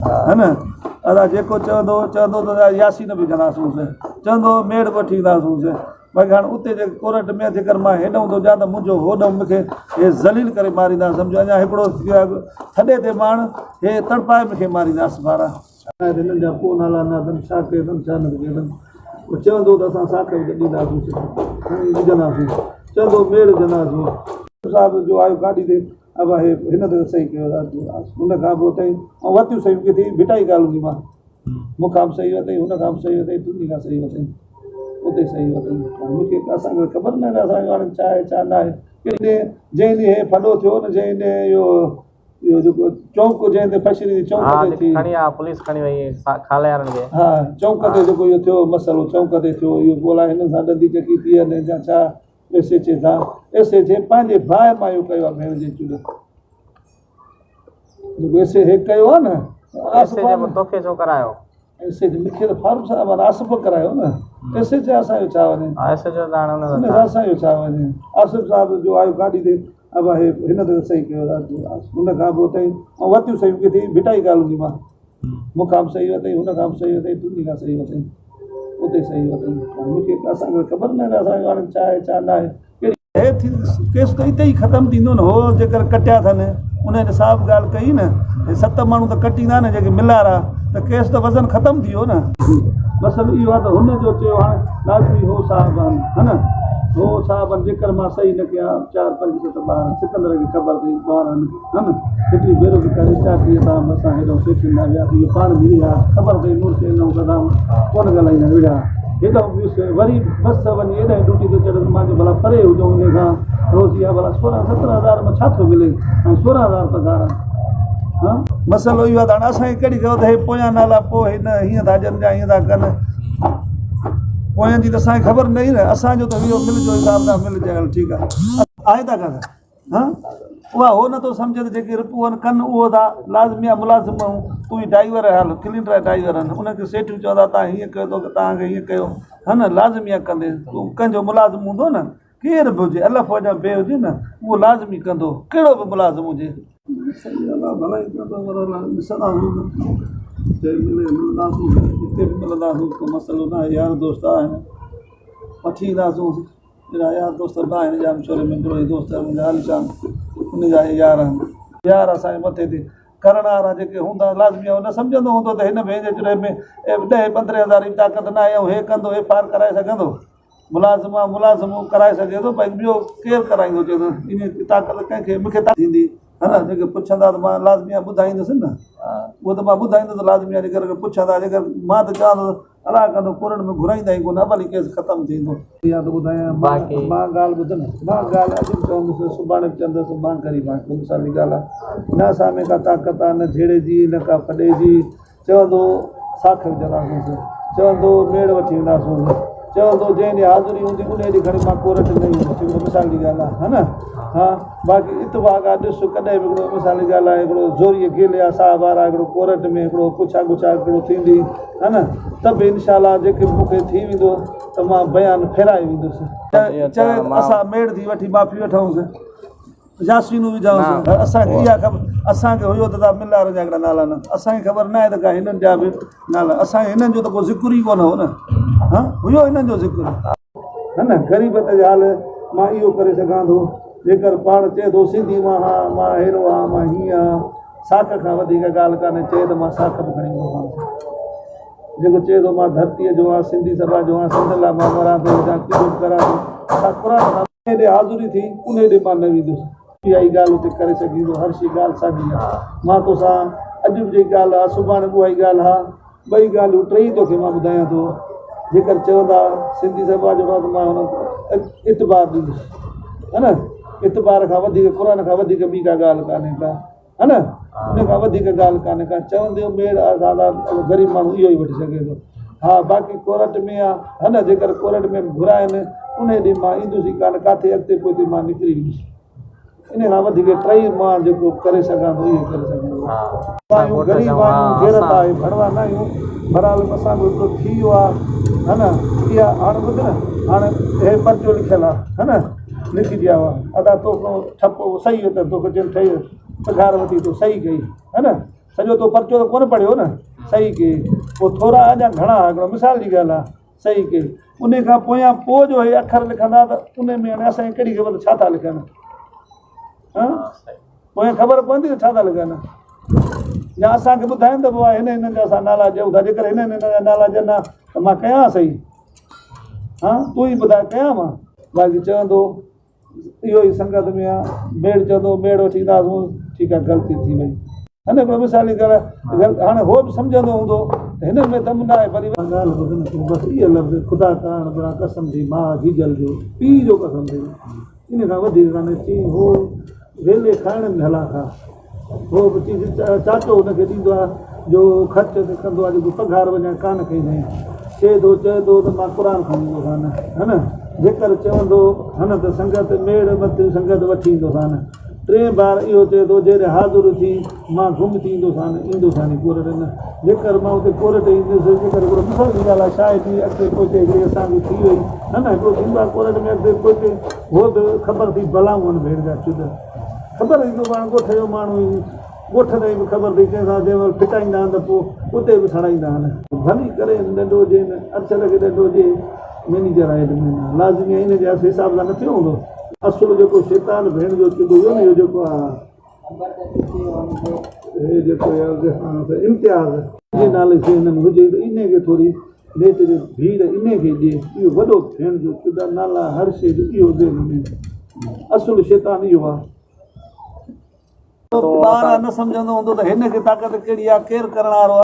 ها نه ادا جيڪو چوندو چوندو ته ياسين به وجهنداسونس چوندو ميڙ به وٺي اينداسونس باقي هاڻ اتي جيڪي ڪورٽ ۾ جيڪر مان هيڏانهن ٿو جان ته منهنجو هوڏانهن مون کي هي ذليل ڪري ماريندا سمجهو اڃا هڪڙو ٿڏي تي ماڻ هي تڙپائي مون کي ماريندا اسفارا هنن جا پوء نالا نه اٿن ڇا ڪيو اٿن ڇا نه ڪيو اٿن پوء چوندو ته اسان ساک به ڏينداسونس کڻي وجهنداسون چوندو ميڙ وجهنداسون صاحب جو آيو گاڏي تي ابا هي هن ته صحيح ڪيو ان کان پوء تائين ۽ ورتيون صحيح ڪٿي ڀٽائي ڪالوني مان مون کان به صحيح ورتائين هن کان به صحيح ورتائين تنهنجي کان صحيح ورتائين اتي صحيح ورتائين مون کي اسان کي خبر نه آهي اسان کي هاڻي ڇا آهي ڇا نه آهي ڪڏهن جنهن ڏينهن هي ڦڏو ٿيو نه جنهن ڏينهن اهو اهو جيڪو چونڪ جنهن تي فشري جي چونڪ تي ٿي کڻي آ پوليس کڻي وئي کالي وارن کي ها چونڪ تي جيڪو اهو ٿيو مسئلو چونڪ تي ٿيو اهو ڳولا هنن سان ڏندي چڪي ٿي هلي يا ڇا ايس ايڇ اي سان ايس ايڇ اي پنهنجي ڀاء مان اهو ڪيو آهي ڀيڻ جي چڏ جيڪو ايس ايڇ اي ڪيو آهي نه ايس ايڇ اي توکي ڇو ڪرايو؟ ايس ايڇ مون کي ته فاروق صاحب آصف ڪرايو نه ايس ايڇ اي اسان جو ڇا وڃي ايس ايڇ او هاڻي ان سان اسان جو ڇا وڃي آصف صاحب جو آيو گاڏي تي ابا هي هن ته صحيح ڪيو ان کان پوء تائين ورتيون صحيح ڪٿي ڀٽائي ڪالوني مان مون کان به صحيح ورتائين هن کان به صحيح ورتائين تنهنجي کان صحيح ورتائين اتي صحيح ورتائين مون کي اسان کي خبر نه آهي اسان کي هاڻي ڇا آهي ڇا نه آهي ڪهڙي ٿي ڪيس ته اتي ئي ختم ٿيندو نه هو جيڪر ڪٽيا اٿن ان صاحب ڳالهه ڪئي نه ست ماڻهو ته ڪٽيندا نه جيڪي ملارا ته ڪيس ته وزن ختم ٿي ويو نه. مسئلو اهو آهي ته هن جو چيو هاڻي لازمي هو صاحب آهن ها نه هو صاحب آهن جيڪر مان صحيح نه ڪيان چار پنج ست ٻار سڪندر کي خبر اٿئي ٻار آهن ها نه هڪڙي بيروزگاري چاچيء تان به اسان هيڏانهن سيٺين ڏانهن وياسين اهي پاڻ به وڙهيا خبر اٿئي نور سين ۽ صدام ڪونه ڳالهائيندا آهن وڙهيا هيڏانهن به ويس وري بس وڃي ايڏانهن ڊيوٽي تي چڙهيس مان چيو ڀلا پري هجون انهي کان روز اها ڀلا سورهن سترهن هزار مان ڇا ٿو ملي ۽ سورهن هزار پگهار آهي ها مسئلو اهو آهي ته هاڻي اسان کي ڪهڙي خبر ته هي پويان نالا پوء هي نه هيئن ٿا ڏين يا هيئن ٿا ڪن پويان جي ته اسان کي خبر نه نه اسان جو ته اهو مل جو حساب ٿا مل جي ڳالهه ٺيڪ آهي آهي ٿا ڪن ها اها هو نٿو سمجهي ته جيڪي رپو آهن ڪن اهو ٿا لازمي آهي ملازم آهون تون ئي ڊرائيور آهي هل ڪلينر آهي ڊرائيور آهن ان کي سيٺيون چوندا تان هيئن ڪيو تو تان کي هيئن ڪيو ها نه لازمي آهي ڪندي تون ڪنهن جو ملازم هوندو نه ڪير به هجي الف هجي بي هجي نه اهو لازمي ڪندو ڪهڙو به ملازم هجي. صحيح الله ڀلائي ڪندو پر الله ڏسنداسون ته ملي ملنداسون هتي به ملنداسون ڪو مسئلو نه آهي يار دوست آهن وٺي اينداسون اهڙا يار دوست به آهن ڄامشوري ۾ هڪڙو هي دوست آهي منهنجو عاليشان ان جا هي يار آهن يار اسان جي مٿي تي ڪرڻ وارا جيڪي هوندا لازمي آهي نه سمجهندو هوندو ته هن ڀينج جي ۾ ڏهه پندرهن هزار جي طاقت نه آهي ۽ هي ڪندو ايف I R ڪرائي سگهندو ملازم آ ملازم هو ڪرائي سگهي ٿو باقي ٻيو ڪير ڪرائيندو چئي ٿو ان طاقت ڪنهن کي مونکي ٿيندي ها نه جيڪي پڇندا ته مان لازمي آ ٻڌائيندس نه اهو ته مان ٻڌائيندس لازمي آ جيڪر پڇندا جيڪر مان ته چوان ٿو الله ڪندو ڪورٽ ۾ گهرائيندا ئي ڪونه اول ئي ڪيس ختم ٿيندو. اها ته ٻڌايان مان مان ڳالهه ٻڌ نه مان ڳالهه اڄ به چوندس سڀاڻي به چوندس مان غريب آهيان هڪڙو مثالي ڳالهه آهي نه اسان ۾ ڪا طاقت آهي نه جهيڙي جي نه ڪا ڦڏي جي چوندو ساک وجهنداسونس، چوندو ميڙ وٺي اينداسونس، چوندو جنهن ڏينهن حاضري هوندي انهيء ڏينهن کڻي مان ڪورٽ نه ايندس، هڪڙو مثال جي ڳالهه آهي ها نه؟ ها باقي اتفاق آهي ڏس ڪڏهن به هڪڙو مثال جي ڳالهه آهي هڪڙو زوريء گيلي آهي صاحب وارا هڪڙو ڪورٽ ۾ هڪڙو پڇا ڳڇا هڪڙو ٿيندي ها نه ته به انشاء الله جيڪي به مون کي ٿي ويندو ته مان بيان ڦيرائي ويندس. چوي ته اسان ميڙ ٿي وٺي معافي وٺونس. ياسينون وجهانس اسان کي اها خبر اسان کي هيو ته دا ملار جا هڪڙا نالا نه اسان کي خبر نه آهي ته ڪا هنن جا به نالا اسان کي هنن جو ته ڪو ذڪر ئي ڪونه هو نه ها هيو هنن جو ذڪر ها نه غريبت جي حال مان اهو ڪري سگهان ٿو جيڪر پاڻ چئي ٿو سنڌي مان ها مان هيڙو آ مان هيئن آ ساک کان وڌيڪ ڳالهه ڪانهي چئي ته مان ساک به کڻي ايندومانس جيڪو چئي ٿو مان ڌرتيء جو آهيان سنڌي سڀا جو آهيان سنڌ لاء مان مران ٿو يا ڪجهه به ڪران ٿو ڇا قرآن کان انهيء ڏي حاضري ٿي انهيء ڏي مان نه ويندس. اها ئي ڳالهه اتي ڪري سگهين ٿو هر شيء ڳالهه ساڳي آهي مان توسان اڄ به جيڪي ڳالهه آهي سڀاڻي به اها ئي ڳالهه آهي ٻئي ڳالهيون ٽئي توکي مان ٻڌايان ٿو جيڪر چوندا سنڌي سڀا جو ته مان هن اعتبار ڏيندس ها نه اعتبار کان وڌيڪ قرآن کان وڌيڪ ٻي ڪا ڳالهه ڪانهي ڪا ها نه ان کان وڌيڪ ڳالهه ڪانهي ڪا چوندي ميڙ آ دادا غريب ماڻهو اهو ئي وٺي سگهي ٿو ها باقي ڪورٽ ۾ آ ها نه جيڪر ڪورٽ ۾ گهرائن ان ڏينهن مان ايندس ئي ڪانه ڪاٿي اڳتي پوئتي مان نڪري ويندس ان کان وڌيڪ ٽئي مان جيڪو ڪري سگهان ٿو اهو ڪري سگهان ٿو آهيون غريب آهيون غيرت آهي ڀڙوا نه آهيون بھرحال اسان جو هڪڙو ٿي ويو آ ها نه اها هاڻ ٻڌ نه هاڻ هي پرچو لکيل آ ها نه لکجي آيو آ ادا توکان ٺپو صحيح ته توکي چيم ٺهي ويو پگهار وٺي تو صحيح ڪئي ها نه. سڄو تو پرچو ته ڪونه پڙهيو نه صحيح ڪي پوء ٿورا اڃا گهڻا هڪڙو مثال جي ڳالهه آهي صحيح ڪي ان کان پويان پوء جو هي اکر لکندا ته ان ۾ هاڻي اسان کي ڪهڙي خبر ته ڇا ٿا لکن ها پويان خبر پوندي ته ڇا ٿا لکن يا اسان کي ٻڌائين ته بابا هن هن جا اسان نالا چئون ٿا جيڪر هن هن جا نالا چون ها ته مان ڪيان صحيح ها تون ئي ٻڌاء ڪيان مان باقي چوندو اهو ئي سنگت ۾ آ ميڙ چوندو ميڙ وٺي اينداسون ٺيڪ آ غلطي ٿي وئي هن هڪڙو مثال جي ڳالهه هاڻي هو به سمجهندو هوندو ته هن ۾ دم نه آهي ڀلي ڳالهه ٻڌ نه تون بس اهي لفظ خدا ڪارڻ بنا قسم ٿي ماء جيجل جو پيء جو قسم ٿي ان کان وڌيڪ ڪانه چي هو ويلي کائڻ ۾ هلان ٿا هو به چي چاچو هن کي ڏيندو آهي جو خرچ ڪندو آهي جيڪو پگهار وڃان ڪانه کئي اٿئي چئي ٿو چئي ٿو ته مان قرآن کڻي ايندو سان هن جيڪر چوندو هن ته سنگت ميڙ مت سنگت وٺي ايندو سان ٽئين بار اهو چئي ٿو جيڏي حاضر ٿي مان گم ٿي ايندو سان ايندو سان ڪورٽ نه جيڪر مان اتي ڪورٽ ايندس جيڪر هڪڙو مثال جي ڳالهه آهي شاهدي اڳتي پوئتي هڪڙي اسان کي ٿي وئي نه نه هڪڙو ٿيندو آهي ڪورٽ ۾ اڳتي پوئتي هو به خبر ٿي بلائون آهن ڀيڻ جا چد خبر ايندو پاڻ ڳوٺ جو ماڻهو ئي ڳوٺ تائين به خبر ٿي ڪنهن سان جنهن مهل ڦٽائيندا آهن ته پوء اتي به سڙائيندا آهن. ڀلي ڪري ڏنڊو هجي نه ارشد کي ڏنڊو هجي مئنيجر آهي ته مئنيجر لازمي آهي ان جي حساب سان نه ٿيو هوندو. اصل جيڪو شيطان ڀيڻ جو چڌ هيو نه اهو جيڪو آ هي جيڪو امتياز جي نالي سي هن ۾ هجي ته انهي کي ٿوري نيٽ جي ڀيڙ انهي کي ڏي اهو وڏو ڀيڻ جو چڌ آ نالا هر شي جو اهو ذهن ۾ اصل شيطان اهو آ. ٻار نه سمجهندو هوندو ته هن کي طاقت ڪهڙي آ ڪير ڪرڻ وارو آ.